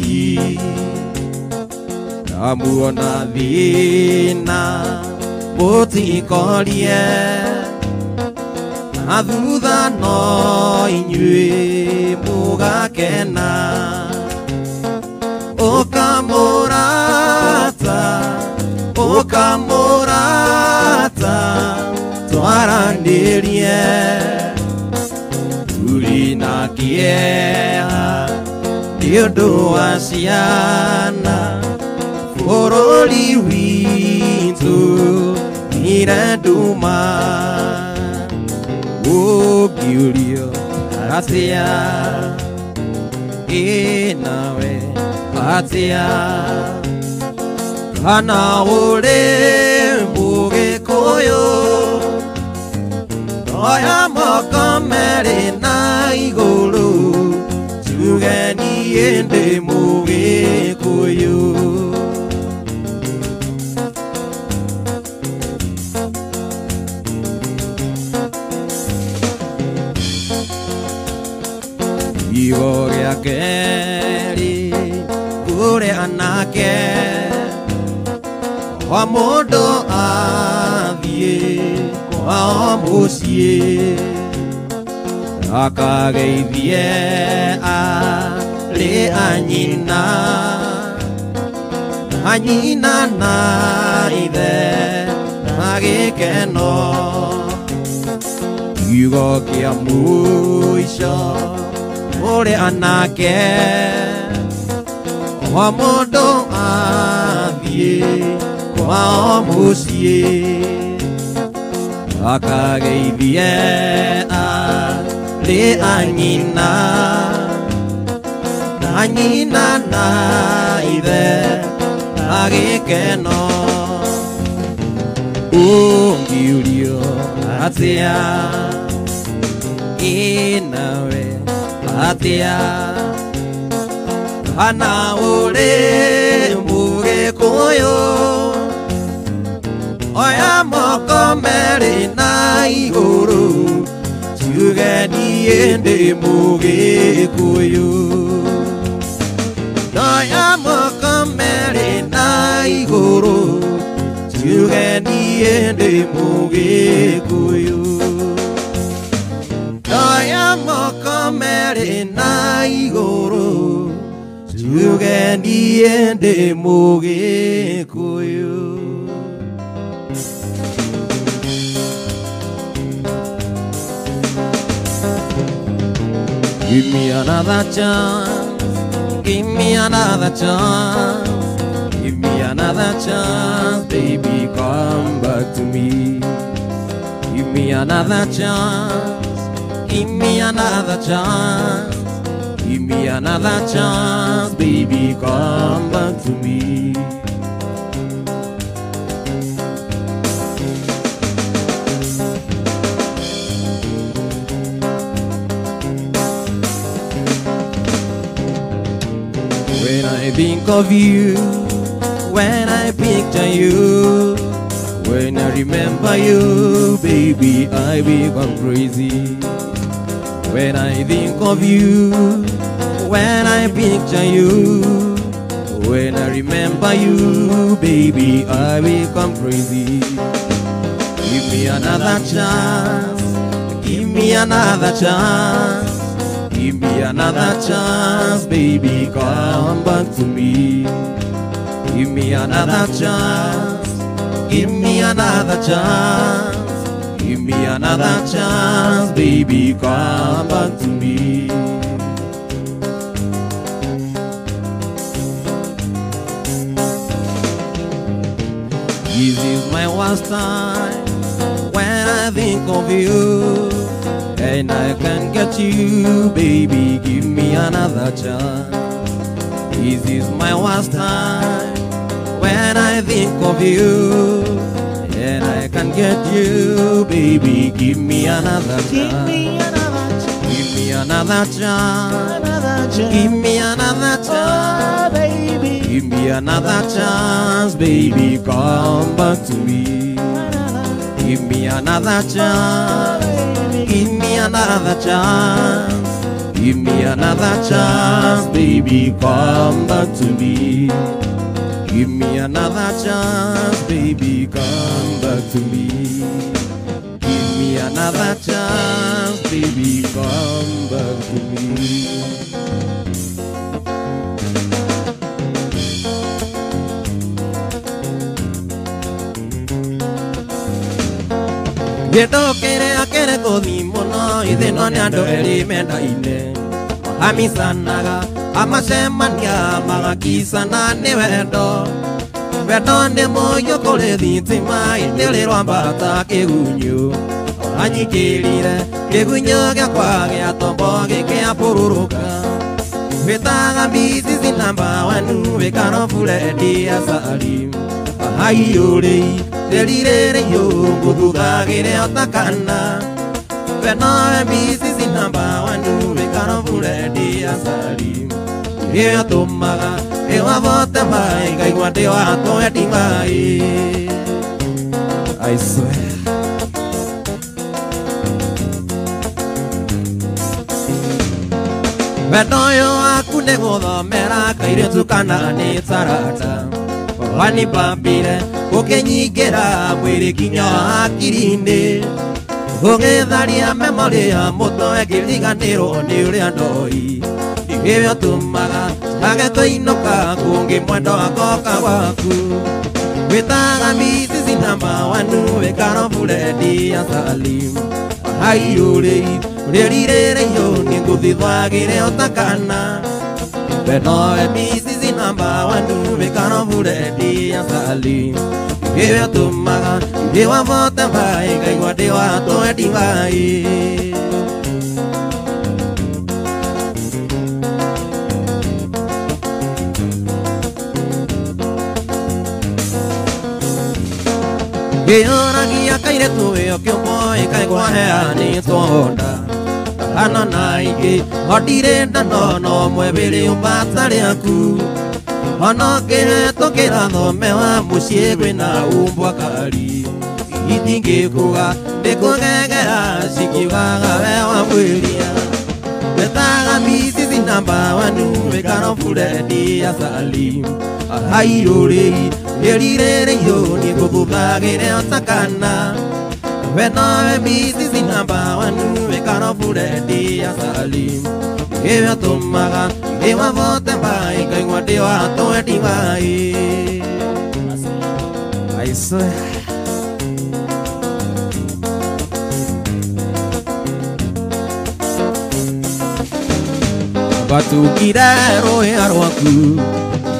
Bũrũri ndamuona thĩna mũtikorie na thutha no inyuĩ mũgakena ũkamũrata ũkamũrata twaranĩrie tũrĩ na kĩeha nĩ ũndũ wa ciana bũrũri witũ nire nduma ũngiũrio atĩa ĩ nawe atĩa kana ũrĩ Mũgĩkũyũ oya moko merĩ na igũrũ njuge niĩ ndĩ Mũgĩkũyũ. Kiugo gĩa kerĩ kũrĩ anake o mũndũ athiĩ kwao mũciĩ akageithie arĩ a nyina a nyina na ithe magĩkeno. Kiugo kĩa mũico kũrĩ anake o mũndũ athiĩ kwao mũciĩ akageithie arĩ a nyina na nyina na ithe agĩkeno. Ũngiũrio atĩa ĩ nawe atĩa kana ũrĩ Mũgĩkũyũ oya moko merĩ na igũrũ njuge niĩ ndĩ Mũgĩkũyũ. Oya moko merĩ na igũrũ njuge niĩ ndĩ Mũgĩkũyũ. Oya moko merĩ na igũrũ njuge niĩ ndĩ Mũgĩkũyũ. Give me another chance, give me another chance, give me another chance, baby, come back to me. Give me another chance, give me another chance, give me another chance, baby, come back to me. When I think of you, when I picture you, when I remember you, baby, I become crazy. When I think of you, when I picture you, when I remember you, baby, I become crazy. Give me another chance, give me another chance, give me another chance, baby, come back to me. Give me another chance, give me another chance, give me another chance, baby, come back to me. This is my worst time when I think of you, and I can't get you, baby, give me another chance. This is my worst time when I think of you, and I can't get you, baby, give me another chance. Give me another chance. Give me another chance, baby. Give me another chance, baby, come back to me. Give me another chance. Give me another chance. Give me another chance, baby, come back to me. Give me another chance, baby, come back to me. Give me another chance, baby, come back to me. Gĩtũkĩrĩa kĩrĩ kũthi mũno ithĩno nĩ andũ erĩ mendaine mahamisanaga amacemania magakicana nĩ wendo wendo nĩ mũiyũ kũrĩ thitima ĩndĩ rĩrwambata kĩgunyũ anyikĩrire kĩgunyũ gĩakwa gĩa tombo gĩkĩambũrũrũka wĩtaga mbici namba wanu wĩkarobure asali aiyũrĩi rĩrirĩrĩiyũ ngũthuthagĩre otakana wenoe mbici namba wanu wĩkarobure asali ĩyo tũmaga ĩwabote maĩ ngaigua ndĩ watwendi maĩ. I swear. Wendo ũyũ waku nĩ gũthomera kairĩtu kana nĩ tarata wanipambire ũkĩnyingĩra mwĩrĩ kinya hakiri-inĩ ũgĩtharia memorĩ ya mũtwe ngĩriganĩrwo nĩ ũrĩa ndoi ĩyo tũmaga age kũinũka kũngĩ mwendo agoka gwaku wĩtaga mbici namba wanu wĩkarobure asali aiyũrĩi rĩrirĩrĩiyũ nĩngũthithagĩre otakana wenoe mbici namba wanu wĩkarobure asali ĩyo tũmaga ndĩwabote maĩ ngaigua ndĩwatwendi maĩ. Ngĩyũragia kairĩtu ĩyo kĩũmboĩ kaigua heanĩtwo nda hana na ingĩ o ndirĩ ndano no mwebĩrĩ ũmbata rĩaku ona ngĩhetũkĩra thome wa mũciĩ kwĩna umbwa kari itingĩkũga ndĩkũgegera cikiugaga we wa mwĩria wĩtaga mbici namba wanu wĩkarobure asali aiyũrĩi rĩrirĩrĩiyũ nĩngũthuthagĩre otakana wenoe mbici namba wanu wĩkarobure asali ĩyo tũmaga ndĩwabote maĩ ngaigua ndĩwatwendi maĩ. I swear. Batukire rũhĩa rwaku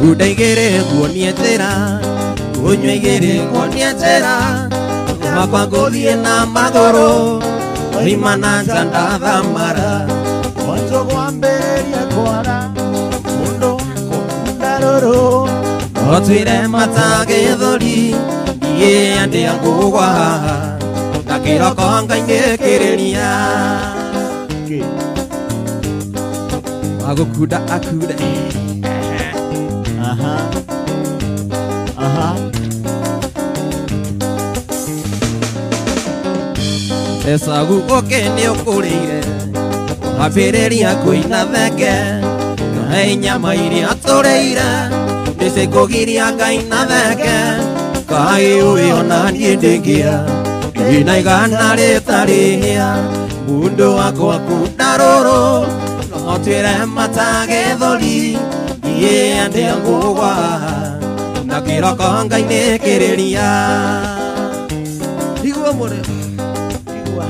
ngunda igĩrĩ nguonie njĩra ngũnyua igĩrĩ nguonie njĩra makwa ngũthiĩ na magũrũ oima na nja ndathamara Wanjo gwambĩrĩria kwara mũndũ wakũkunda rũrũ otwĩre mata gĩthũri ndiĩ andĩa ngũgwa haha na kĩroko ngainĩkĩrĩria agũkunda akunde. Aha. Aha. Ecagu ũkĩ nĩ ũkũrĩire wambĩrĩria kũina thenge kaĩ nyama iria tũrĩire nĩcikũgiria ngaina thenge kaĩ ũĩ ona niĩ ndĩngĩa ndĩna igana rĩtarĩ hĩa mũndũ wakwa kunda rũrũ no twĩre mata gĩthũri ndiĩ andĩa ngũgwa na kĩroko ngainĩkĩrĩria igua mũrĩ Igua.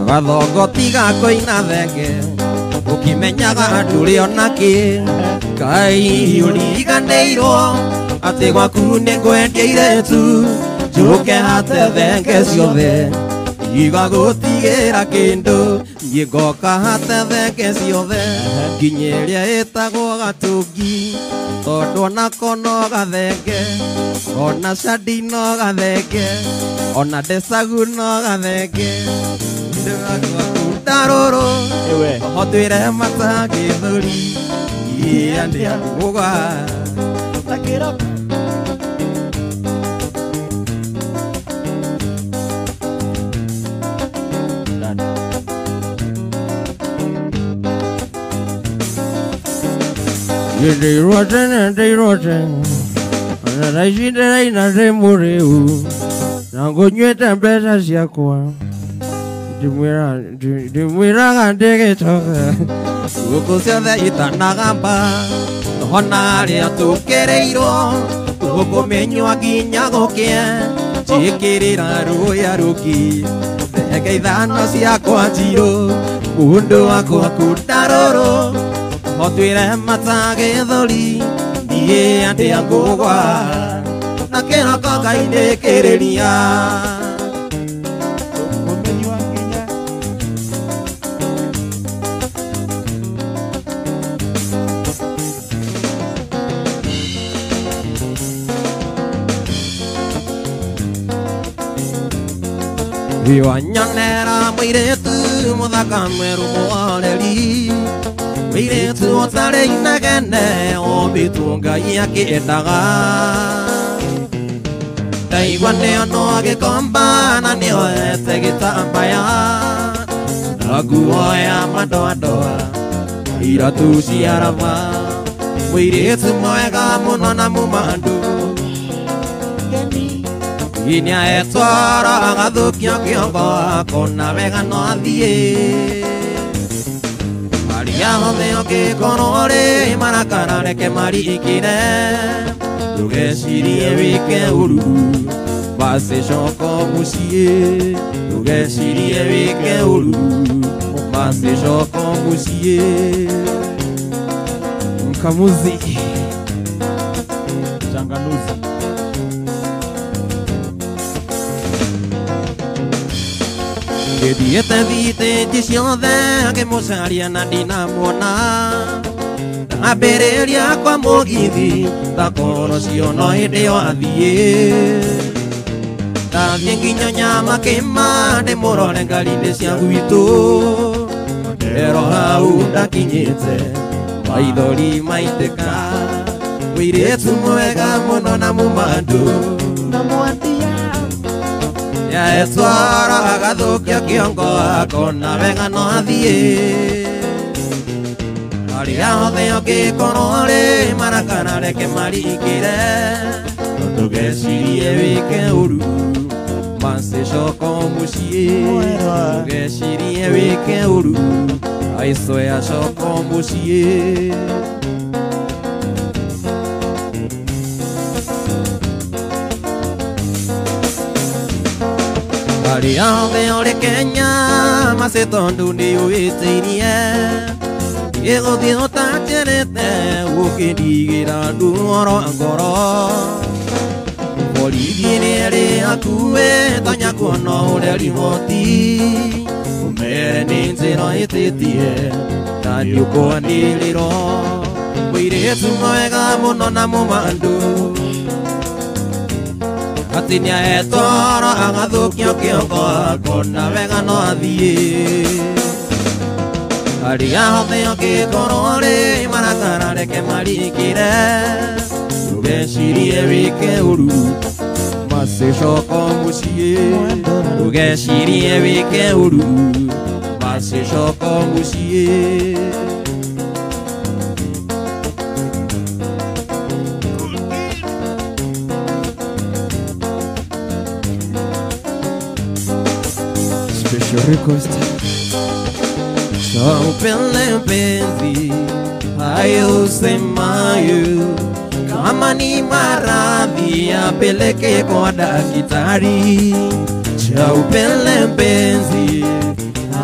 Gathongo tiga kũina thenge ũkĩmenyaga ndũrĩ ona kĩ kaĩ ũriganĩirwo atĩ gwaku nĩ ngwendia irĩtu njũke hate thenge ciothe igagũtigĩra kĩndũ niĩ ngoka hate thenge ciothe nginya ĩrĩa ĩtagwo gatũngi tondũ onako no gathenge ona candi no gathenge ona ndecagu no gathenge ndĩgakunda rũrũ hotwĩre mata gĩthũri iĩ andĩa ngũgwa Na kĩroko. Ndĩrwo tene ndĩrwo tene ona thaa ici ndĩraina ndĩ mũrĩu na ngũnyuĩte mbeca ciakwa ndĩmwĩraga ndĩgĩtoga gũkũ ciothe itanagamba ona arĩa tũkereirwo tũkũmenywa nginya gũkĩe njĩkĩrĩra rũya rũngĩ thenge ithano ciakwa njirũ mũndũ wakwa kundarũrũ otwĩre matagĩthũri niĩ andĩa ngũgwa na kĩroko ngainĩkĩrĩria. Tũkũmenywa nginya Wanyonera mũirĩtu mũthaka mwerũ mũhoreri mũirĩtu ũtarĩ inegene ombĩtwo Ngai akĩendaga ndaigua nĩonwo agĩkomba na nĩoete gĩtambaya na nguo ya madoadoa iratu cia raba mũirĩtu mwega mũno na mũmandu inya etwara agathũkia kĩongo akona wega no athiĩ arĩa othe ũngĩkorwo rĩ marakara reke marikire ndũgecirie wĩke ũru basi coka mũciĩ ndũgecirie wĩke ũru basi coka mũciĩ. Mkamuzi Changanuzi. Ngĩthiĩte thitĩnji ciothe ngĩmũcaria na ndinamuona ndambĩrĩria kwa mũgithi ndakorwo cio no hĩndĩ ĩyo athiĩ ndathiĩ nginya Nyamakĩma ndĩmũrore ngari-inĩ cia gwitũ ndero hau ndakinyĩte maithori maitĩka mũirĩtu mwega mũno na mũmandu na mwandia yaetwara agathũkia kĩongo akona wega no athiĩ arĩa othe ũngĩkorwo rĩ marakara reke marikĩre ndũgecirie wĩke ũru basi coka mũciĩ ndũgecirie wĩke ũru aicoya coka mũciĩ. Arĩa othe ũrĩ Kenya macĩ tondũ nĩũĩtĩirie ĩgũthiĩ ũtanjĩrĩte ũkĩndigĩra ruo rwa ngoro borithi nĩerĩ hakuhĩ tonya kuona ũrĩa riboti ũmere nĩ njĩra ĩtĩtie na nĩũkwanĩrĩrwo mũirĩtu mwega mũno na mũmandu atĩ nĩaetwara agathũkia kĩongo akona wega no athiĩ arĩa othe ũngĩkorwo rĩ marakara reke marikĩre ndũgecirie wĩke ũru basi coka mũciĩ ndũgecirie wĩke ũru basi coka mũciĩ. Special request. Chaupele mpenzi hayo usemayo kama ni maradhi apeleke kwa daktari. Chaupele mpenzi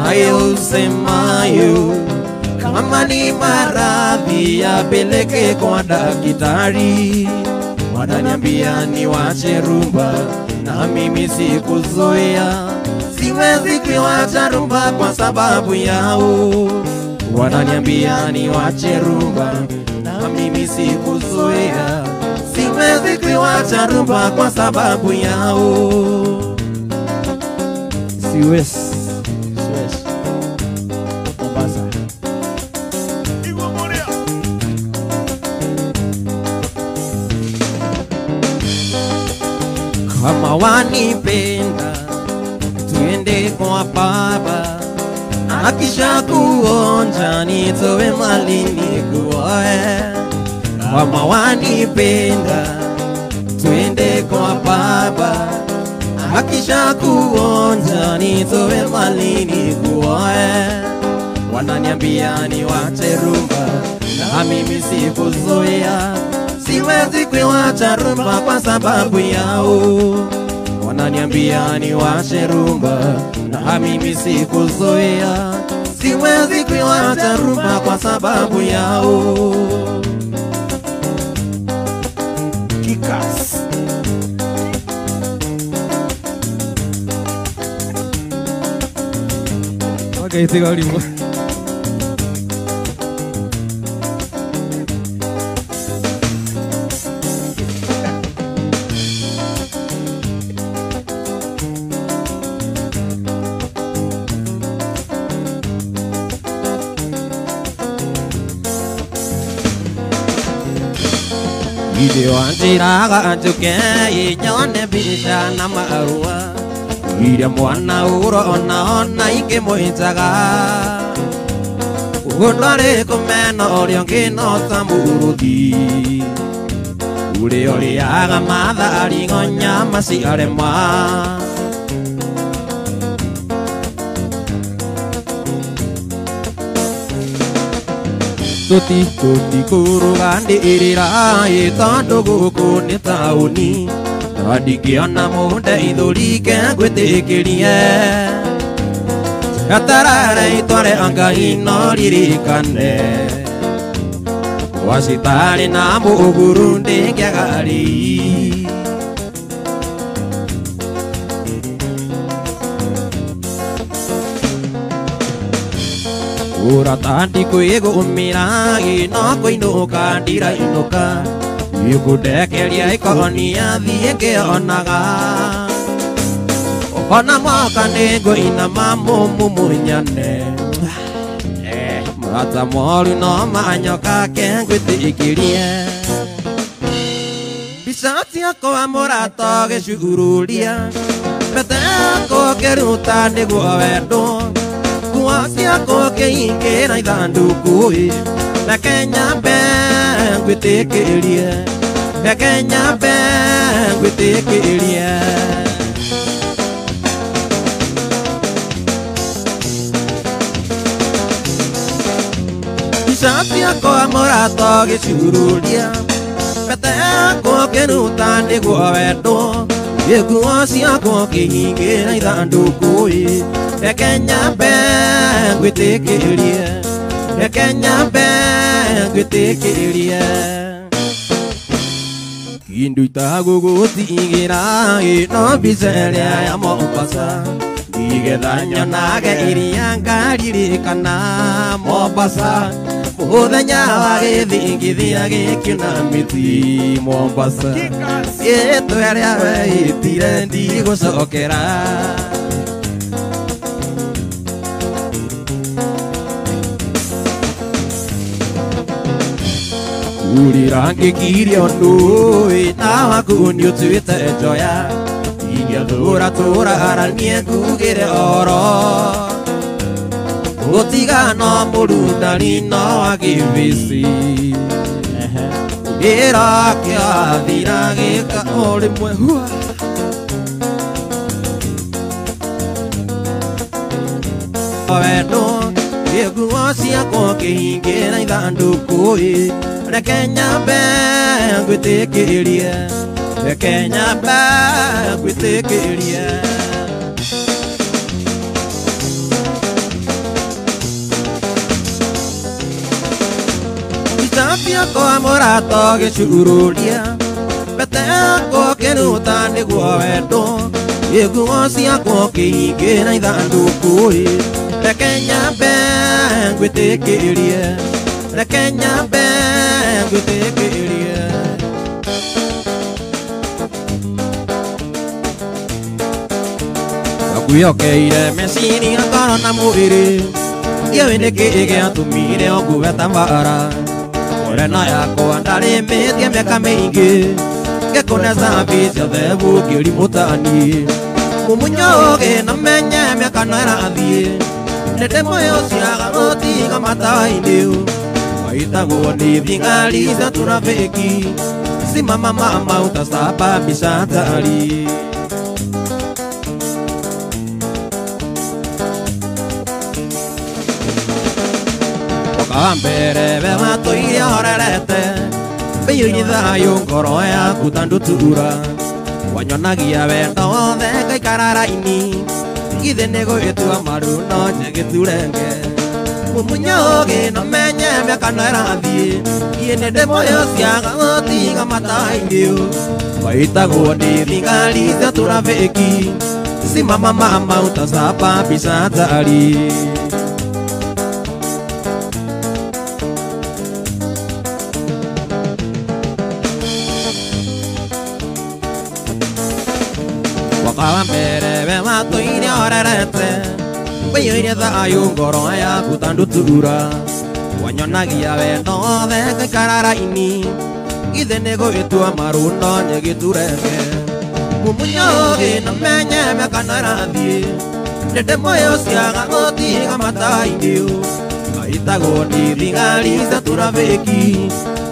hayo usemayo kama ni maradhi apeleke kwa daktari. Wananiambia niwache rumba na mimi sikuzoea siwezi kuacha rumba kwa sababu yao. Wananiambia niwache rumba na mimi sikuzoea siwezi kuacha rumba kwa sababu yao. Siwezi. Siwezi. Mombasa. Kama wanipenda twende kwa baba akisha kuonja nitoe mali nikuoe. Kama wanipenda twende kwa baba, hakisha kuonja nitoe mali nikuoe. Wananiambia niwache rumba na mimi sikuzoea, siwezi kuiwacha rumba kwa sababu yao. Wananiambia niwache rumba na mimi sikuzoea, siwezi kuiwacha rumba kwa sababu yao. Kikas. Okay, tiga limo. Wanjiraga njuke nyone mbica na marua iria mwana urona ona ikimwinjaga ũndũ kũmena ũrĩa ũngĩ no ta mũrũthi ũrĩa ũrĩaga mathari nyama ciarema. Tuti tuti kũrũganĩrĩra ĩ tondũ gũkũ nĩ taũni na ndingĩona mũndeithũrike ngwĩtĩkĩrie gatarare itware Ngai no ririkane wacitarĩ na mũguru ndĩngĩagarĩ. Urata ndikwĩgũmĩra no kũinũka ndirainũka ikũndekeria ikonia thiĩ ngĩonaga ona mwaka nĩngũinama mũmumunyane murata moru no manyoka ke ngwĩtĩkĩrie mbica ciakwa mũrata gĩcururia mbete yakwa ngĩruta nĩguo wendwo nguo ciakwa ngĩingĩra ithandũkũ reke nyambe ngwĩtĩkĩrie reke nyambe ngwĩtĩkĩrie. Mbica ciakwa mũrata gĩcururia mbete yakwa ngĩruta nĩguo wendwo nguo ciakwa ngĩingĩra ithandũkũ reke nyambe ngwĩtĩkĩrie reke nyambe ngwĩtĩkĩrie. Kindu itagũgũtigĩra no mbica ĩrĩa ya Mombasa ndigetha nyonage iria ngaririkana Mombasa mũthenya wa gĩthingithia gĩkiuna mĩti Mombasa ĩtwa ĩrĩa weĩtire ndigũcokera. Urira ngĩkirie ũndũ na waku nĩũtuĩte njoya ingĩthũra tũraranie ngugĩre oro gũtigano mũrundani no wa gĩbĩci wĩra kĩathira gĩka o rĩmwe hua. Wendo nguo ciakwa ngĩingĩra ithandũkũ reke nyambe ngwĩtĩkĩrie reke nyambe ngwĩtĩkĩrie. Mbica ciakwa mũrata gĩcururia mbete yakwa ngĩruta nĩguo wendwo nguo ciakwa ngĩingĩra ithandũkũ reke nyambe ngwĩtĩkĩrie reke nyambe ngwĩtĩkĩrie. Ndakwĩhokeire meciria ngoro na mwĩrĩ ndiũĩ nĩkĩĩ gĩatũmire ũngue ta mbara Moreno yakwa ndarĩmĩtie mĩaka mĩingĩ ngĩkũne cabi ciothe gũkĩrimũtani mũmunyo ũgĩ na menye mĩaka no ĩrathiĩ nĩndĩmũĩ ũciaga gũtiga matawa-inĩ Kaitagwo nĩ thigari cia trafiki simama mama utasababisha hatari. Wakambere we horerete biyuini thayo ngoro yaku ta ndutura wanyonagia wendo wothe ngaikara raini githĩ nĩ gũgĩtua maru no njĩgĩturenge mumunyoge no menye mĩaka no ĩrathiĩ niĩ nĩ ndĩmũĩ ũciaga gũtiga matainĩ waitagwo nĩ thigari cia trafiki simama mama utasababisha hatari. Wakambere we matũire horerete wĩyũire thayũ ngoro yaku ta ndutura wanyonagia wendo wothe ngaikara raini githĩ nĩ gũgĩtua maru no nyĩgĩturenge mumunyoge no menye mĩaka no ĩrathiĩ nĩ ndĩmũĩ ũciaga gũtiga matainĩ kaitagwo nĩ thigari cia trafiki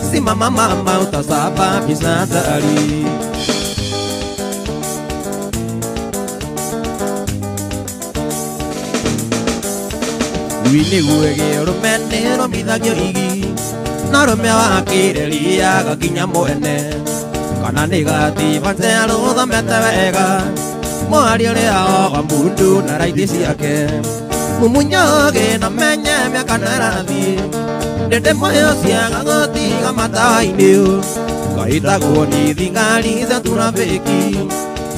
simama mama utasababisha hatari. Wini gwege rume nĩ rũmithagio igi na rume wakĩrĩria gakinya mwene kana nĩ gatiba njerũ thomete wega mwaria ũrĩa wa mundu na raithi ciake mumunyoge na menye mĩaka no ĩrathiĩ nĩ ndĩmũĩ ũciaga gũtiga matainĩ kaitagwo nĩ thigari cia trafiki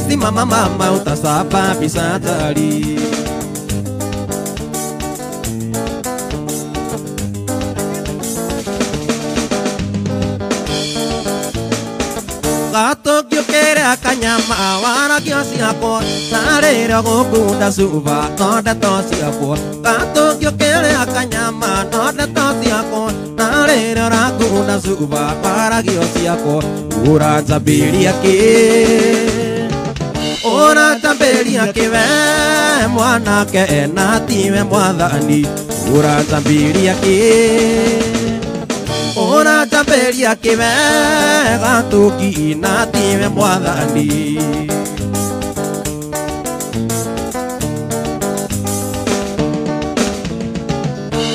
simama mama utasababisha hatari. Gatũngĩũkĩra kanyama waragio ciakwa narĩrĩo gũkunda cuba no ndeto ciakwa gatũngĩũkĩra kanyama no ndeto ciakwa narĩrĩo rakunda cuba waragio ciakwa ũranjambĩria kĩ ũranjambĩria kĩ we mwanake na tiwe mwathani ũranjambĩria kĩ ũranjambĩria kĩ we gatũki na tiwe mwathani.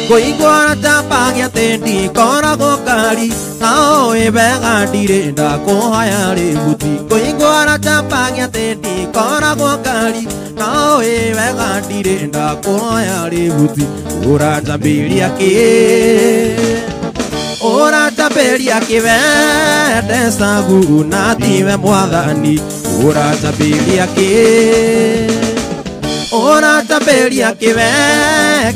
Kũigua njambagia atĩ ndikoragwo ngari na ũĩ wega ndirĩ ndakũhaya rĩbuti kũigua njambagia atĩ ndikoragwo ngari na ũĩ wega ndirĩ ndakũhaya rĩbuti ũranjambĩria kĩ ũranjambĩria kĩ we ndecagu na tiwe mwathani ũranjambĩria kĩ ũranjambĩria kĩ we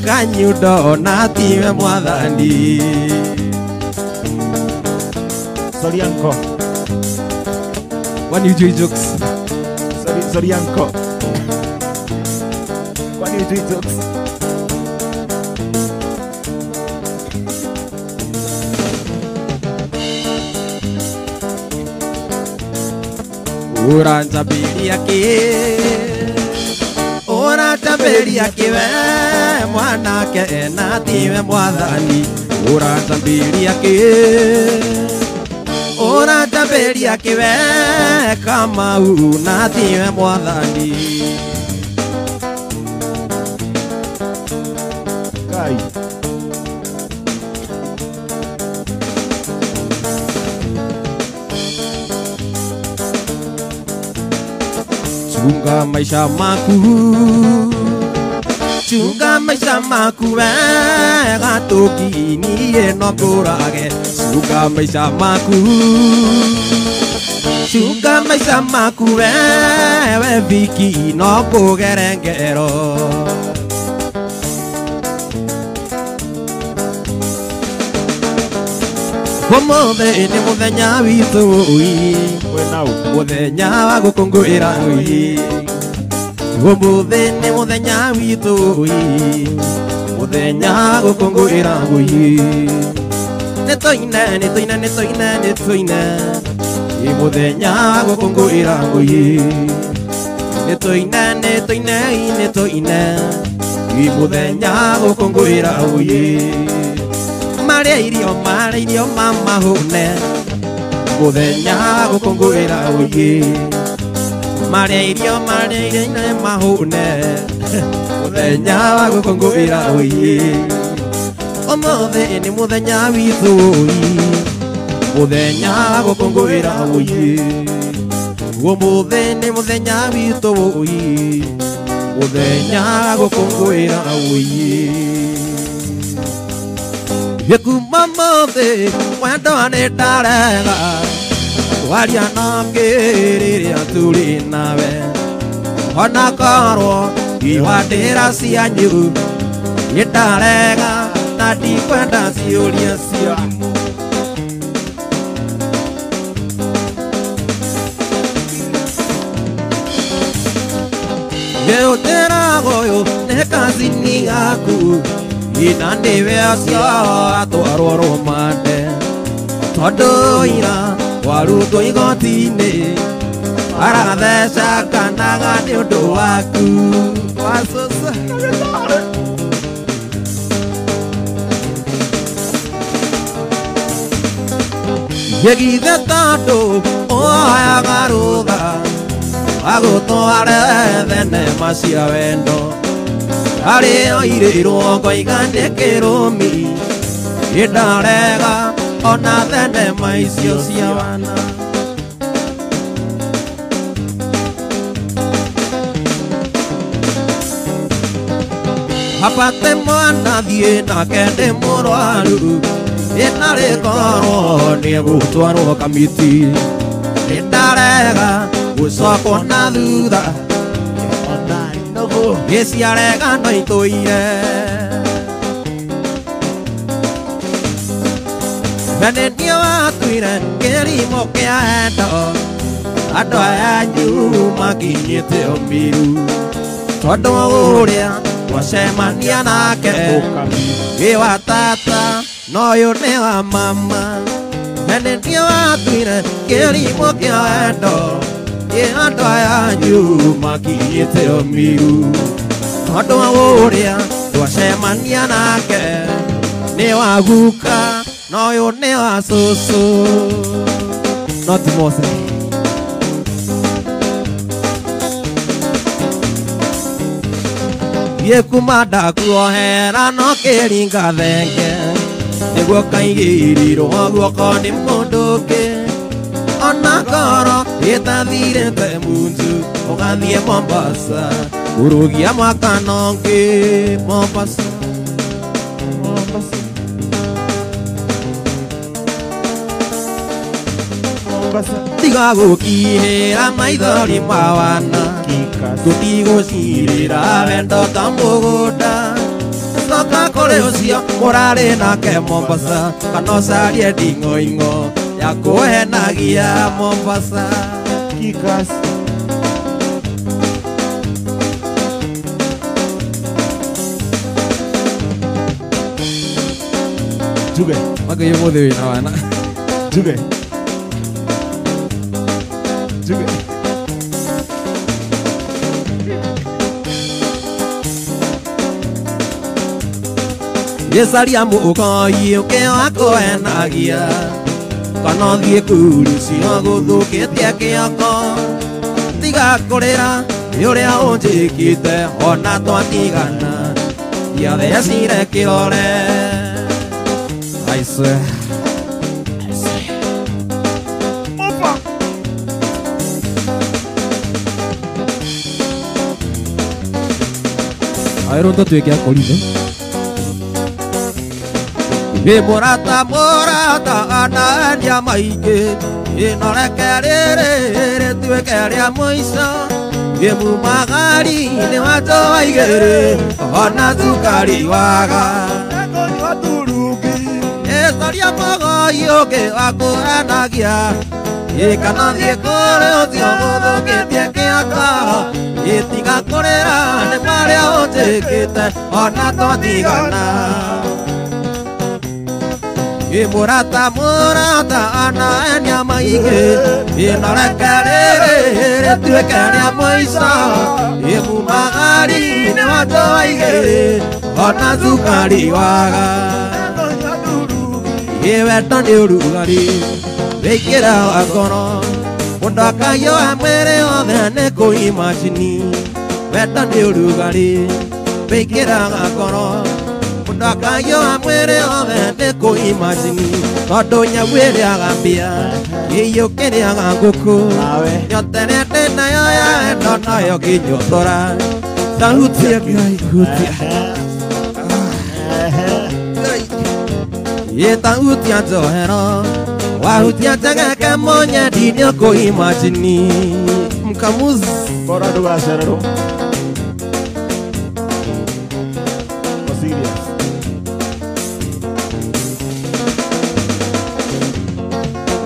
kanyundo na tiwe mwathani. Sorry uncle. Kwani hujui jokes? Sorry uncle. Kwani hujui jokes? Ũranjambĩria kĩ ũranjambĩria kĩ we mwanake na tiwe mwathani ũranjambĩria kĩ ũranjambĩria kĩ we Kamau na tiwe mwathani. Kai. Chunga maisha maku, chunga maisha maku wega tũkinie no ngũrage. Chunga maisha maku, chunga maisha maku wewe Viki no ngũgere ngero. Ũmũthĩ nĩ mũthenya witũ mũthenya wa gũkũngũĩra ũmũthĩ nĩ mũthenya witũ mũthenya wa gũkũngũĩra nĩ tũine nĩ tũine nĩ tũine nĩ tũine mũthenya wa gũkũngũĩra nĩ tũine nĩ tũine nĩ tũine mũthenya wa gũkũngũĩra. Marĩa irio mamahũne mũthenya wa gũkũngũĩra ũyĩ. Marĩa irio mahũne mũthenya wa gũkũngũĩra ũyĩ. Ũmũthĩ nĩ mũthenya witũ ũyĩ, mũthenya wa gũkũngũĩra ũyĩ. Ũmũthĩ nĩ mũthenya witũ ũyĩ, mũthenya wa gũkũngũĩra ũyĩ. Kuma mũthĩ wendo nĩ ndarega waria nake rĩrĩa tũrĩ nawe, ona korwo iwandĩra cianyu nĩ ndarega na ndikwenda ciũria ciaku. Gĩũtĩraga ũyũ nĩ kazini yaku ina nĩwe ũcio atwarwo rũmande, tondũ ira warutwo igoti-inĩ aratheca kanaga nĩ ũndũ waku. Wacuca gĩgithe tondũ ũoyaga rũtha agũtware thenema cia wendo, arĩ oirĩirwo ngoiga nĩ kĩrũmi nĩ ndarega ona thenema icio cia wana. Hapate mwana thiĩ nake ndĩ mũrwaru ĩnarĩ korwo nĩegũtwarwo Kamiti nĩ ndarega gũcokwo na thutha gĩciarega no itũire. We nĩ niĩ watuire kĩrimũ kĩa endo, andũ aya anyu makinyĩte ũmiru, tondũ ũrĩa twacemania nake wĩ wa tata na ũyũ nĩ wa mama. We nĩ niĩ watuire kĩrimũ kĩa endo, andũ aya anyu makinyĩte ũmiru, tondũ ũrĩa twacemania nake nĩ wa guka na ũyũ nĩ wa cũcũ. Not Mose. Thiĩ kuma ndakuohera no kĩringa thenge nĩguo kaigĩrĩrwo guoko nĩ mũndũ ũngĩ, ona korwo ĩtathirĩte muntu ũgathiĩ Mombasa kũrũgia mwaka na ũngĩ. Mombasa, Mombasa, Mombasa. Tiga gũkihĩra maithori ma wana, tũtigũcirĩra wendo ta mũgũnda. Coka kũrĩ ũcio mũrarĩ nake Mombasa, kana ũcarie nding'oing'o ya kũhenagia Mombasa. Kikas. Tuge. Makĩyũ mũthĩ wĩna wana. Tuge. Tuge. Gĩcaria mũkoi ũkĩ wa kũhenagia, kana ũthiĩ kuru cio gũthũkĩtie kĩoko. Tiga kũrĩra nĩ ũrĩa ũnjĩkĩte ona twatigana ndiathecire kĩrore. I swear. Mopa. Aĩrwo tũtuĩke akoritho. Ĩ mũrata mũrata anendia maingĩ, ĩno reke rĩrĩ rĩtuĩke rĩa mũico. Ĩ mumagari nĩ watũa igĩrĩ ona cukari waga. Ĩcaria mũgoi ũngĩ wa kũhenagia, ĩ kana thiĩ kũrĩ ũcio gũthũkĩtie kĩoko. Ĩ tiga kũrĩra nĩ marĩa ũnjĩkĩte ona twatigana. Ĩ mũrata mũrata anendia maingĩ, ĩno reke rĩrĩ rĩtuĩke rĩa mũico. Ĩ mumagari nĩ watũa igĩrĩ ona cukari waga. Wendo nĩ ũrugarĩ wĩkĩraga ngoro mũndũ akaiyũra mwĩrĩ wothe nĩ kũimajini. Wendo nĩ ũrugarĩ wĩkĩraga ngoro mũndũ akaiyũra mwĩrĩ wothe nĩ kũimajini. Tondũ nyau ĩrĩaga mbĩa kĩiyũ kĩrĩaga ngũkũ nyoterete nayo ya wendo nayo ngĩnyotora. Tahutia Ngai hutia Ĩtahutia njohero wahutia njegeke mũnyendi nĩũkũimajini. Mkamuzi Bora ndũgacererwo. Go serious.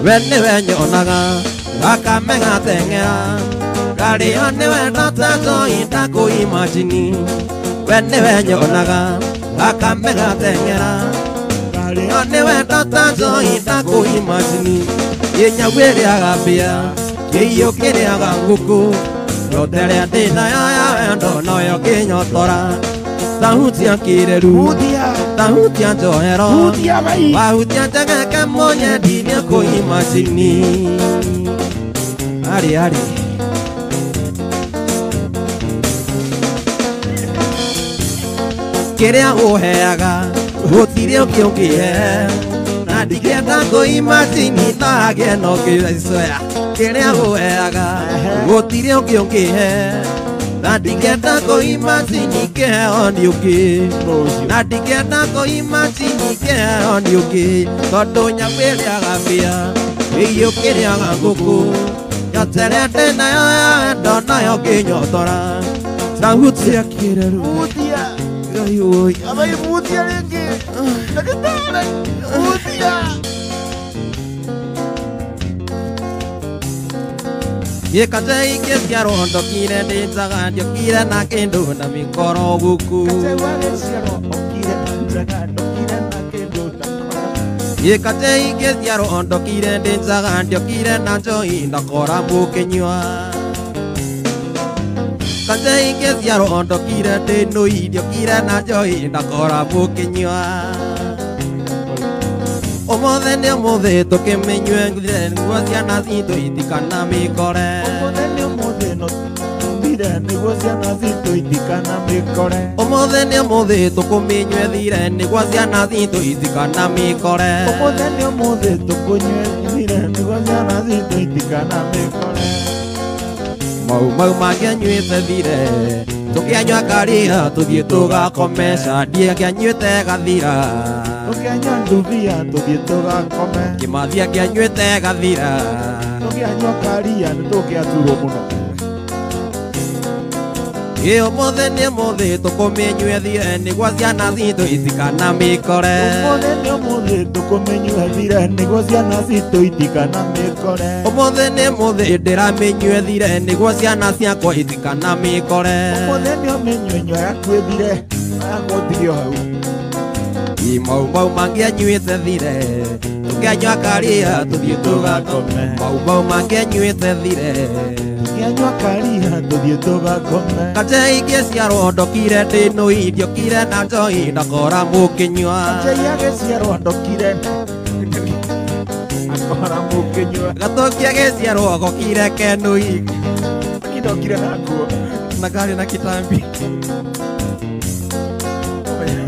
We nĩwe nyonaga thakame gateng'era ngarĩo nĩwe ndota njohi ndakũimajini. We nĩwe nyonaga thakame gateng'era ngarĩo nĩwe ndota njohi ndakũimajini. Ĩ nyau ĩrĩaga mbĩa kĩiyũ kĩrĩaga ngũkũ nyota ĩrĩa ndĩ nayo ya wendo noyo ngĩnyotora. Tahutia kĩreru tahutia njohero wahutia njegeke mũnyendi nĩũkũimajini. Arĩ arĩ kĩrĩa ũheaga gũtirĩ ũngĩ ũngĩhe na ndingĩenda kũimajini no hagĩe na ũngĩ icoya. Kĩrĩa ũheaga gũtirĩ ũngĩ ũngĩhe na ndingĩenda kũimajini kĩheo nĩ ũngĩ na ndingĩenda kũimajini kĩheo nĩ ũngĩ. Tondũ nyau ĩrĩaga mbĩa kĩiyũ kĩrĩaga ngũkũ nyota ĩrĩa ndĩ nayo ya wendo nayo ngĩnyotora. Tahutia kĩreru Ngai ũi Abai hutia rĩngĩ. Ndagĩtarĩ hutia. Gĩkanje ingĩciarwo ndokire ndĩ njaga ndiokire na kĩndũ na mĩkoro gũkũ. Gĩkanje ingĩciarwo ndokire ndĩ njaga ndiokire na njohi ndakora mũkĩnyua. Kanje ingĩciarwo ndokire ndĩ nũi ndiokire na njohi ndakora mũkĩnyua. Ũmũthĩ nĩ ũmũthĩ tũkĩmĩnyue nĩguo ciana citũ itikanamĩkore. Ũmũthĩ nĩ ũmũthĩ no thire nĩguo ciana citũ itikanamĩkore. Ũmũthĩ nĩ ũmũthĩ tũkũmĩnyue thire nĩguo ciana citũ itikanamĩkore. Ũmũthĩ nĩ ũmũthĩ tũkũnyue thire nĩguo ciana citũ itikanamĩkore. Mau mau mangĩanyuĩte thire tũkĩanyua karĩra tũthiĩ tũgakomeca ndiangĩanyuĩte gathira. Tũkĩanyua ndubia tũthiĩ tũgakome. Kĩmathi angĩanyuĩte gathira Tũkĩanyua karia nĩtũngĩaturwo mũno. Ĩ ũmũthĩ nĩ ũmũthĩ tũkũmĩnyue thire nĩguo ciana citũ itikanamĩkore. Ũmũthĩ nĩ ũmũthĩ tũkũmĩnyue thire nĩguo ciana citũ itikanamĩkore. Ũmũthĩ nĩ ũmũthĩ ndĩramĩnyue thire nĩguo ciana ciakwa itikanamĩkore. Ũmũthĩ nĩ ũmĩnyue nyua yaku ĩthire yakwa ũtige o hau. Ĩ mau mau mangĩanyuĩte thire tũkĩanyua karia tũthiĩ tũgakome. Mau mau mangĩanyuĩte thire Tũkĩanyua karia tũthiĩ tũgakome. Kanje ingĩciarwo ndokire ndĩ nũi ndiokire na njohi ndakora mũkĩnyua. Kanje agĩciarwo ndokire akora mũkĩnyua. Gatũki agĩciarwo gokire kenũi Ndokire nakuo na karĩ na kĩtambi.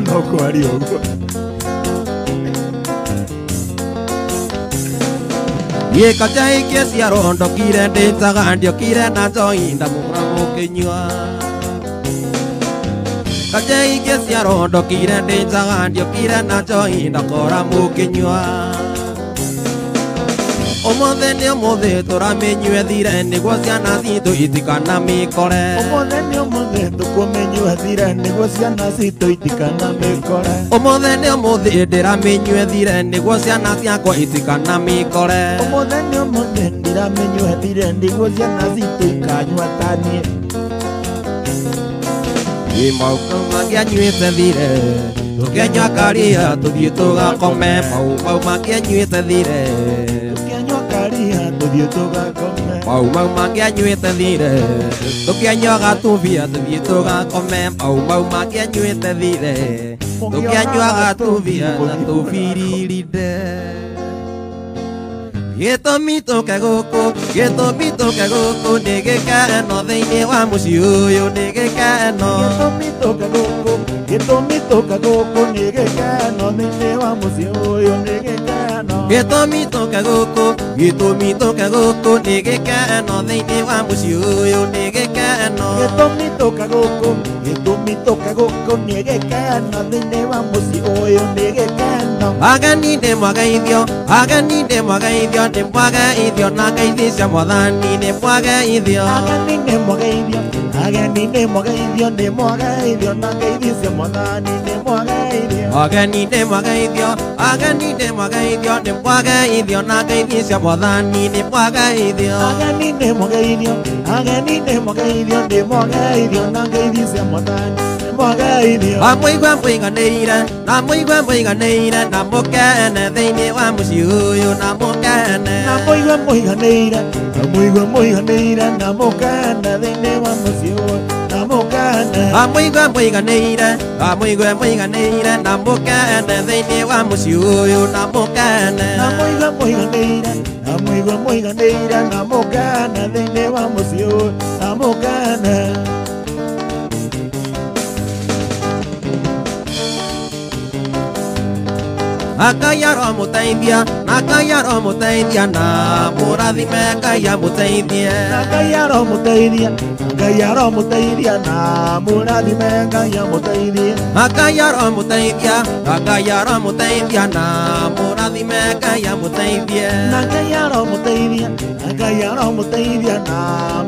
No kwaria ũguo. Gĩkanja ingĩciarwo ndokire ndĩ njaga ndiokire na njohi ndamũkora mũkĩnyua. Kanje ingĩciarwo ndokire ndĩ njaga ndiokire na njohi ndakora mũkĩnyua. Ũmũthĩ nĩ ũmũthĩ tũramĩnyue thire nĩguo ciana citũ itikanamĩkore. Ũmũthĩ nĩ ũmũthĩ tũkũmĩnyua thire nĩguo ciana citũ itikanamĩkore. Ũmũthĩ nĩ ũmũthĩ ndĩramĩnyue thire nĩguo ciana ciakwa itikanamĩkore. Ũmũthĩ nĩ ũmũthĩ ndĩramĩnyua thire nĩguo ciana citũ ikanyua ta niĩ. Ĩ mau mau mangĩanyuĩte thire tũkĩanyua karia tũthiĩ tũgakome. Mau mau mangĩanyuĩte thire Tũkĩanyua karia tũthiĩ tũgakome. Mau mau mangĩanyuĩte thire tũkĩanyuaga tubia tũthiĩ tũgakome. Mau mau mangĩanyuĩte thire tũkĩanyuaga tubia na tũbiririnde. Gĩtũmi tũke gũkũ, gĩtũmi tũke gũkũ nĩ gĩkeno thĩinĩ wa mũciĩ ũyũ nĩ gĩkeno. Gĩtũmi tũke gũkũ, gĩtũmi tũke gũkũ nĩ gĩkeno thĩinĩ wa mũciĩ ũyũ nĩ gĩkeno. Gĩtũmi tũke gũkũ, gĩtũmi tũke gũkũ nĩ gĩkeno thĩinĩ wa mũciĩ ũyũ nĩ gĩkeno. Gĩtũmi tũke gũkũ, gĩtũmi tũke gũkũ nĩ gĩkeno thĩinĩ wa mũciĩ ũyũ nĩ gĩkeno. Ageni nĩ mwageithio, ageni nĩ mwageithio, nĩ mwageithio na ngeithi cia mwathani nĩ mwageithio. Ageni nĩ mwageithio, ageni nĩ mwageithio, nĩ mwageithio na ngeithi cia mwathani nĩ mwageithio. Ageni nĩ mwageithio, ageni nĩ mwageithio, nĩ mwageithio na ngeithi cia mwathani nĩ mwageithio. Ageni nĩ mwageithio, ageni nĩ mwageithio, nĩ mwageithio na ngeithi cia mwathani nĩ mwageithio. Amũigua mũiganĩire, na mũigue mũiganĩire, na mũkene thĩinĩ wa mũciĩ ũyũ na mũkene. Na mũigue mũiganĩire, na mũigue mũiganĩire, na mũkene thĩinĩ wa mũciĩ ũyũ na mũkene. Amũigue mũiganĩire, amũigue mũiganĩire, na mũkene thĩinĩ wa mũciĩ ũyũ na mũkene. Na mũigue mũiganĩire, na mũigue mũiganĩire, na mũkene thĩinĩ wa mũciĩ ũyũ na mũkene. Ngai aromũteithia, na Ngai aromũteithia, na mũrathime Ngai amũteithie. Na Ngai aromũteithia, Ngai aromũteithia, na mũrathime Ngai amũteithie. Ngai aromũteithia, Ngai aromũteithia, na mũrathime Ngai amũteithie. Na Ngai aromũteithia, Ngai aromũteithia, na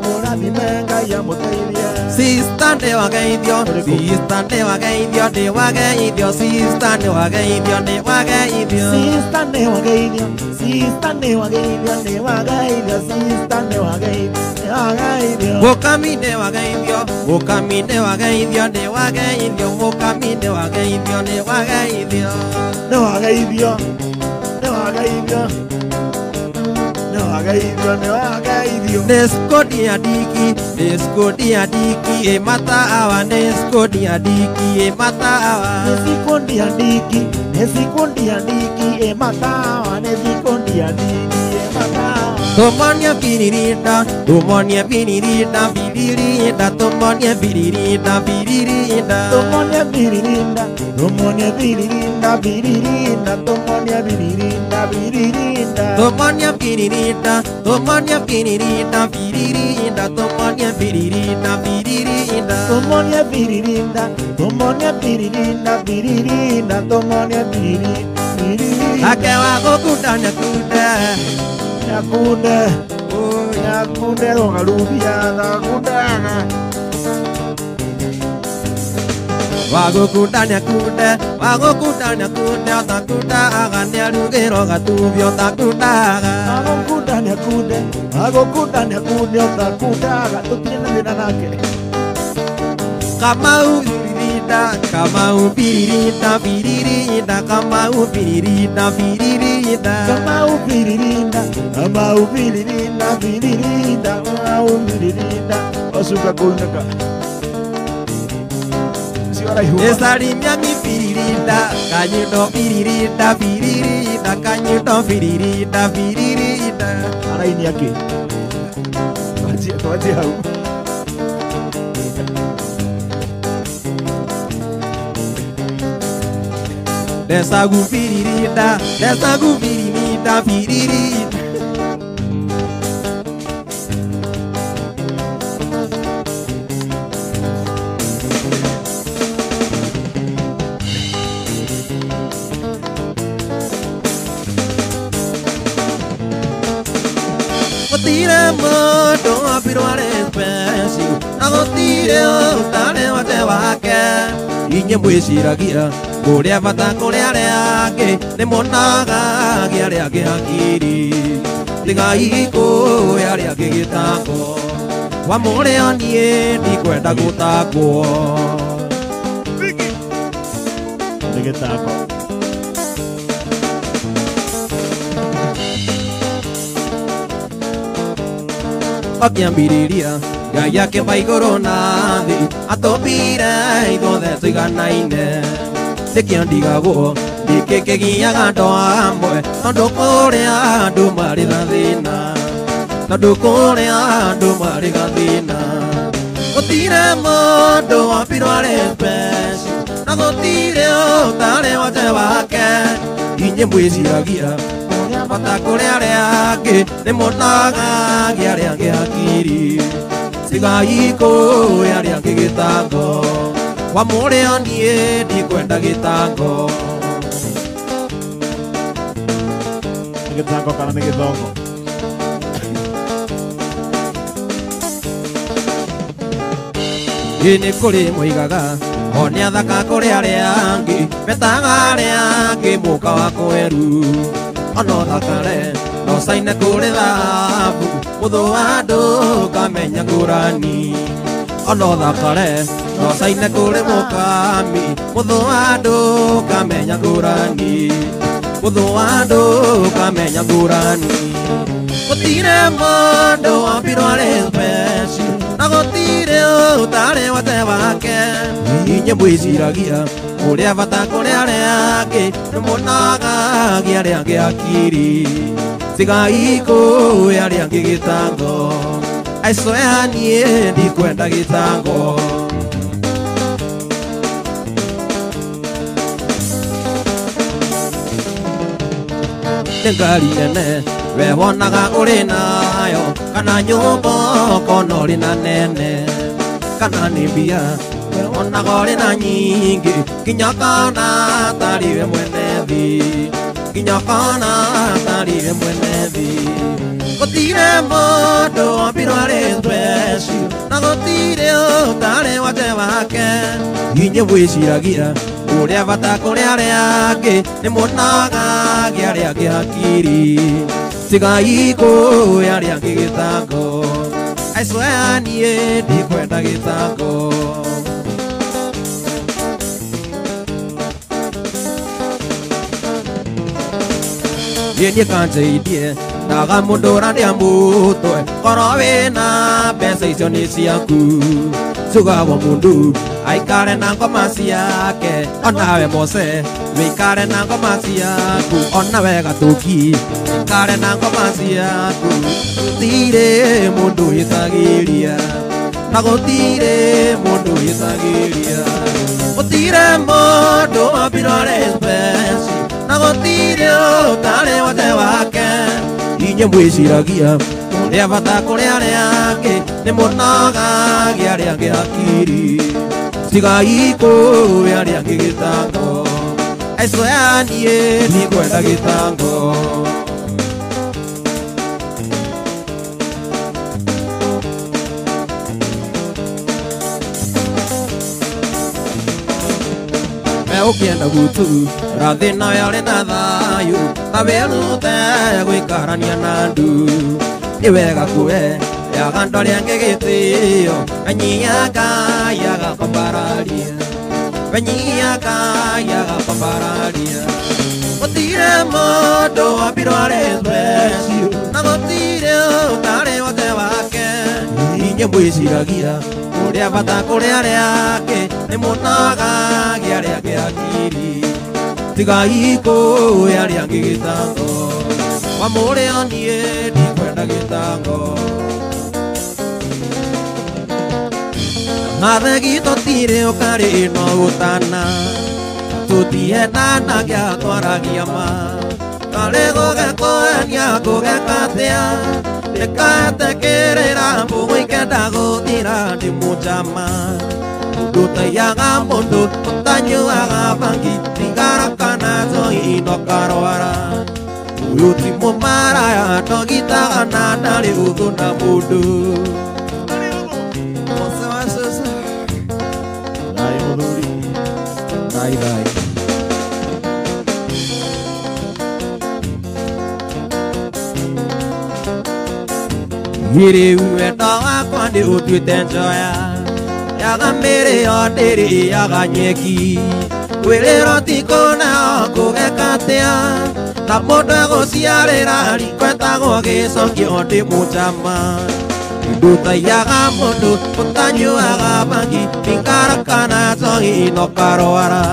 mũrathime Ngai amũteithie. Sister nĩ wageithio, sister nĩ wageithio, nĩ wageithio, sister nĩ wageithio, nĩ wageithio. Sister nĩ wageithio, sister nĩ wageithio, nĩ wageithio, sister nĩ wageithio, nĩ wageithio. Mũkami nĩ wageithio, mũkami nĩ wageithio, nĩ wageithio, mũkami nĩ wageithio, nĩ wageithio. Nĩ wageithio, nĩ wageithio, nĩ wageithio, nĩ wageithio. Nĩ skodi ya diki, nĩ skodi ya diki, ĩ matawa, nĩ skodi ya diki, ĩ matawa. Nĩ sikundi ya diki, nĩ sikundi ya diki, ĩ matawa, nĩ sikundi ya diki, ĩ matawa. Tũmonie biririnda, tũmonie biririnda, biririnda, tũmonie biririnda, biririnda. Tũmonie biririnda, tũmonie biririnda, biririnda, tũmonie biririnda, biririnda. Tũmonie biririnda, tũmonie biririnda, biririnda, tũmonie biririnda, biririnda. Tũmonie biririnda, tũmonie biririnda, biririnda, tũmonie biririnda, biririnda. Ake wa gũkunda nĩakunde, Nyakunde, nyakunde rũgarubia thakundaga. Wagũkunda nĩakunde, wagũkunda nĩakunde, ũtakundaga nĩarugĩrwo gatubio ũtakundaga. Agũkunda nĩakunde, agũkunda nĩakunde, ũtakundaga tũtirĩ na thĩna nake. Kamau biririnda, kamau biririnda, biririnda, kamau biririnda, biririnda. Kamau biririnda, kamau biririnda, biririnda, kamau biririnda. Ocuka kũinũka. Ũcio araihu. Esalimia mi biririnda, kanyundo biririnda, biririnda, kanyundo biririnda, biririnda. Arainia kĩ? Twanjie, twanjie hau. Desagu biririnda, desagu biririnda, biririnda. Gũtirĩ mũndũ wambirwo arĩ special, na gũtirĩ ũtarĩ wate wake. Inyuĩ mwĩciragia kũrĩa bata kũrĩ arĩa angĩ, nĩ mũnagagia arĩa angĩ hakiri. Tigai kũhe arĩa angĩ gĩtango, wa mũrĩo niĩ ndikwenda gũtangwo. Nĩ gĩtango. Okiambiriria Ngai akĩmba igũrũ na thĩ atũmbire ithuothe tũiganaine nĩkĩo ndigagwo nĩkĩ kĩgiaga andũ amwe tondũ kũrĩa andũ marĩ na thĩna tondũ kũrĩa andũ marĩ gathĩna gũtirĩ mũndũ wombirwo arĩ special na gũtirĩ ũtarĩ wonje wake inyuĩ mwĩciragia kũrĩa bata kũrĩ arĩa angĩ nĩ mũnagagia arĩa angĩ hakiri tigai kũĩ arĩa angĩ gĩtango wa mũrĩo niĩ ndikwenda gĩtango Nĩ gĩtango kana nĩ gĩthongo Ĩ nĩ kũrĩ moigaga o nĩ athaka kũrĩ arĩa angĩ metaga arĩa angĩ mũka wa kweru ona ũthakare no caine kũrĩ thahabu mũthũ wa andũ kamenya ngũrani ona ũthakare no caine kũrĩ mũkami mũthũ wa andũ kamenya ngũrani mũthũ wa andũ kamenya ngũrani gũtirĩ mũndũ wombirwo arĩ special na gũtirĩ ũtarĩ wate wake inyuĩ mwĩciragia kũrĩa bata kũrĩ arĩa angĩ nĩ mũnagagia arĩa angĩ hakiri tigai kũĩ arĩa angĩ gĩtango I swear niĩ ndikwenda gĩtango nĩ ngari nene we wonaga ũrĩ nayo kana nyũmba ũkona ũrĩ na nene kana nĩ mbia we wonaga ũrĩ na nyingĩ nginya kana tarĩ we mwene thĩ nginya kana tarĩ we mwene thĩ gũtirĩ mũndũ wombirwo arĩ special na gũtirĩ ũtarĩ wonje wake inyuĩ mwĩciragia kũrĩa bata kũrĩ arĩa angĩ nĩ mũnagagia arĩa angĩ hakiri tigai kũĩ arĩa angĩ gĩtango I swear niĩ ndikwenda gĩtango niĩ niĩ kanjeithie ndaga mũndũ ũrandĩa mũtwe korwo wĩna mbeca icio nĩ ciaku cugagwo mũndũ aikare na ngoma ciake onawe Mose wĩikare na ngoma ciaku onawe Gatũki wĩikare na ngoma ciaku gũtirĩ mũndũ wĩtagĩria na gũtirĩ mũndũ wĩtagĩria gũtirĩ mũndũ wombirwo arĩ special na gũtirĩ ũtarĩ wonje wake inyuĩ mwĩciragia kũrĩa bata kũrĩ arĩa angĩ nĩ mũnagagia arĩa angĩ hakiri tigai kũĩ arĩa angĩ gĩtango I swear niĩ ndikwenda gĩtango we ũkĩenda gutu rathĩ nawe ũrĩ na thayũ ta wĩrute gũikarania na andũ nĩ wega kũhe yaga andũ arĩa angĩ gĩtĩo wenyia Ngai agakwambararia wenyia Ngai agakwambararia gũtirĩ mũndũ wombirwo arĩ special na gũtirĩ ũtarĩ wonje wake inyuĩ mwĩciragia kũrĩa bata kũrĩ arĩa angĩ nĩ mũnagagia arĩa angĩ hakiri tigai kũĩ arĩa angĩ gĩtango wa mũrĩo niĩ ndikwenda gĩtango Mathegi tũtirĩ ũkarĩ no ũtana tũtiendanagia twaragia ma karĩ gũgekũenia ngũgeka atĩa ndĩkaetĩkĩrĩra mbũgũ ikenda gũthira ndĩ mũnjama mũndũ ũtaiyaga mũndũ ũtanyuaga bangi thigara kana njohi no karwara ũyũ ti mũmaraya ndogitaga na ndarĩ ũthũ na mũndũ Thayũ mũthuri Thayũ thayũ Rĩu wendo wakwa nĩ ũtuĩte njoya yaga mĩrĩo ndĩrĩaga nyeki kwĩrĩrwo ti kũna kũgeka atĩa na mũndũ egũciarĩra riko etagwo gĩcokio ndĩ mũnjama Ndũtaiyaga mũndũ ũtanyuaga bangi thigara kana njohi no karwara.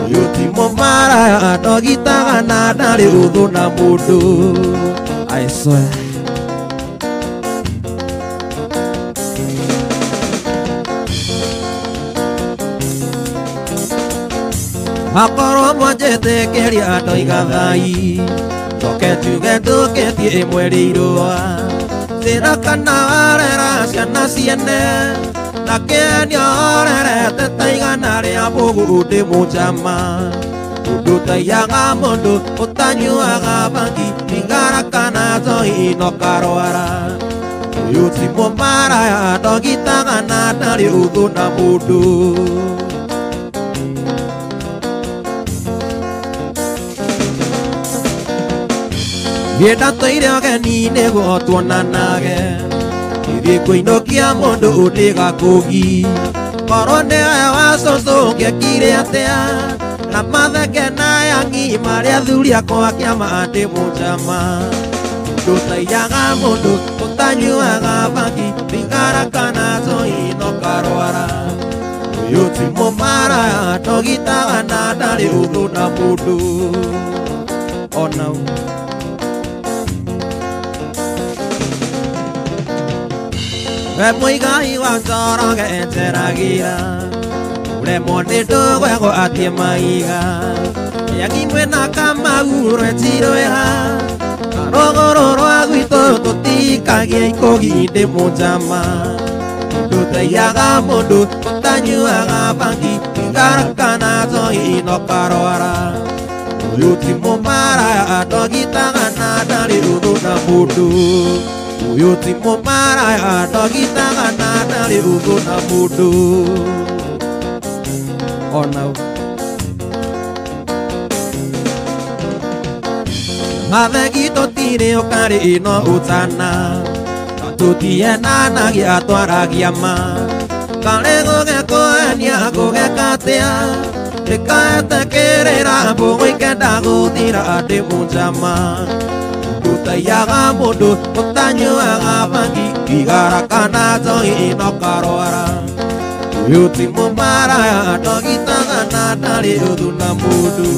Ũyũ ti mũmaraya ndogitaga na ndarĩ ũthũ na mũndũ. I swear. Akorwo mwanjĩtĩkĩria ndoiga thai njoke njuge ndũkĩtie ĩmwe rĩirũa njĩra kana warera ciana ciene na kĩenio ũrerete ta igana rĩa mbũgũ ndĩ mũnjama. Ũndũ ũtaiyaga mũndũ ũtanyuaga bangi thigara kana njohi no karwara. Ũyũ ti mũmaraya ndogitaga na ndarĩ ũthũ na mũndũ. Niĩ ndatũire ũgeni nĩguo tuonanage ithiĩ kũinũkia mũndũ ndĩ gakũgi. Korwo nĩwe wa cũcũ ũngĩekire atĩa na matheke na yangi marĩa athuri akwa kĩama ndĩ mũnjama. Ndũtaiyaga mũndũ ũtanyuaga bangi thigara kana njohi no karwara. Ũyũ ti mũmaraya ndogitaga na ndarĩ ũthũ na mũndũ. Ona we mũigai wa Njoroge njeragĩra ũremwo nĩ ndũgwegwo athiĩ maiga yangi mwĩna Kamau rwetirwĩha rũgũrũ rwa gwitũ tũtikagia ikũgi ndĩ mũnjama. Ndũtaiyaga mũndũ ũtanyuaga bangi thigara kana njohi no karwara. Ũyũ ti mũmaraya ndogitaga na ndarĩ ũthũ na mũndũ. Ũyũ ti mũmaraya ndogitaga na ndarĩ ũthũ na mũndũ. Ona mathegi tũtirĩ ũkarĩ no ũtana na tũtienanagia twaragia ma. Karĩ gũgekũenia gũgeka atĩa ndĩkaetĩkĩrĩra mbũgũ ikenda gũthira ndĩ mũnjama. Ndũtaiyaga mũndũ ũtanyuaga bangi thigara kana njohi no karwara. Ũyũ ti mũmaraya ndogitaga na ndarĩ ũthũ na mũndũ.